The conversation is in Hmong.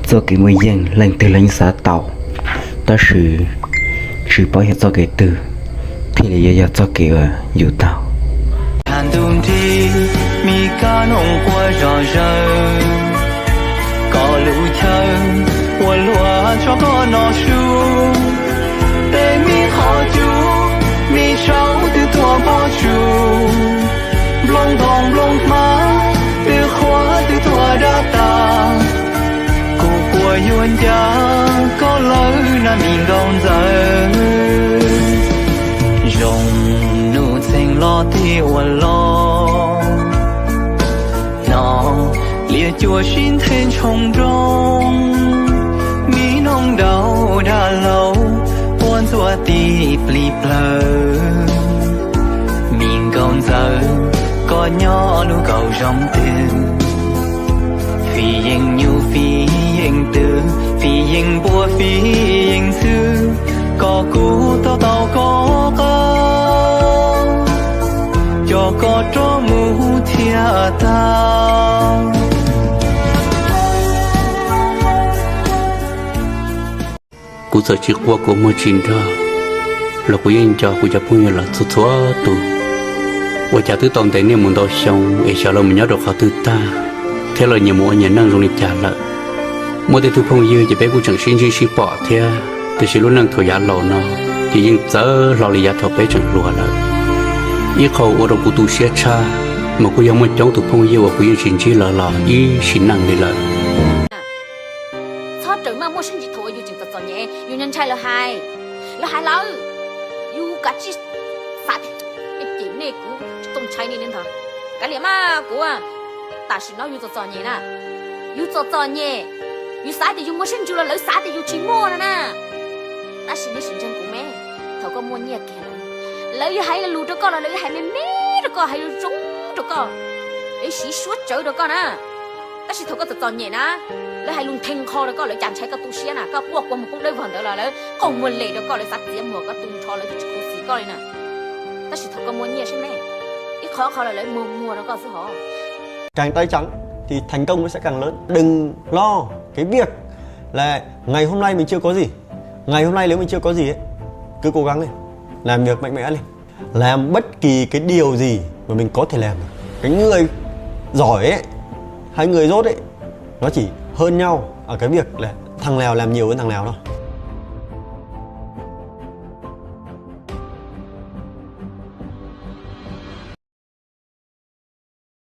Txoj kev muaj yeej leej twg los yeej xav tau, tab sis tsis paub yog txoj kev twg thiaj li yuav yog txoj kev uas yus tau. Thaum ntuj nrig, me kab noog quaj zom zaws, koj lub chaw ua luaj tso koj noj su. Tej me qhov cub, me saub twb tuag pob tsuas, nplooj ntoo nplooj hmab, twb qhuav twb tuag dab tas. Kuv quaj yuav ncav koj lawm na me nkauj ntxawm. Zoo nuj txheej los tej uas los, no liaj cuam sib nthe ntshoo nroo, me noog daus dag laus, ua ntxuav ti plig plawg. Me nkauj ntxawm, koj nyob lub kaum zoo twg? Fij yeej nyuj fij yeej twm, fij yeej npua fij yeej ntxhw, koj kuj tau tau koj qab, coj koj rov mus thiaj tau. Kuv txawm tsis quaj kua muag tsis nrog, los kuv yeej nco kuv cov phooj ywg lawv txhua txhua tus. Ua cas twb tau ntes nej mus ntau xyoo es xyov lawv mus nyob rau qhov twg tag, thiab lawv nyias mus ua nyias neej zoo li cas lawm. Muaj tej tug phooj ywg ces peb kuj tseem sib ntsib sib pom thiab, tiam sis lub neej thaum yav laus no ces yeej txawv hlo li yav thaum peb tseem hluas lawm. Ib qho ua rau kuv tu siab tshaj, mas kuj yog muaj coob tus phooj ywg uas kuv yeej tsis ntsib lawv los ib sim neej li lawm. Txhob rawm maj muaj siab ntsws thaum uas yus tseem txom txom nyem, yus ntshai ntshai lawv hais. Lawv hais lawm, yus kav tsij xav tias, nej cem nej kuv tsis txaus ntshai nej li ntag. Kav liam mas kuv, tam sim no yus txom txom nyem na, yus txom txom nyem, yus xav tias yus muaj siab ntsws los lawv xav tias yus tsis muaj no na. Tab sis nej sim ntseeg kuv me, thaum koj muaj nyiaj kiag lawm, lawv yuav hais lus rau koj los lawv yuav hais me me rau koj, hais lus zoo rau koj, lawv siv suab tsawv rau koj na. Tab sis thaum koj txom txom nyem na, lawv hais lus nthe nqho rau koj, lawv cas ntshai koj tu siab na, koj quaj kua muag poob dawb vog ntawd los lawv qaug muag les rau koj, lawv xav txiav muag koj tu nrho, lawv twb tsis khuv xim koj li na. Tab sis thaum koj muaj nyiaj saib me, ib qho qho los lawv muag muag rau koj xwb hos. Càng tay trắng thì thành công nó sẽ càng lớn. Đừng lo cái việc là ngày hôm nay mình chưa có gì. Ngày hôm nay nếu mình chưa có gì ấy, cứ cố gắng lên. Làm việc mạnh mẽ lên. Làm bất kỳ cái điều gì mà mình có thể làm được. Cái người giỏi ấy, hay người dốt ấy, nó chỉ hơn nhau ở cái việc là thằng nào làm nhiều hơn thằng nào thôi.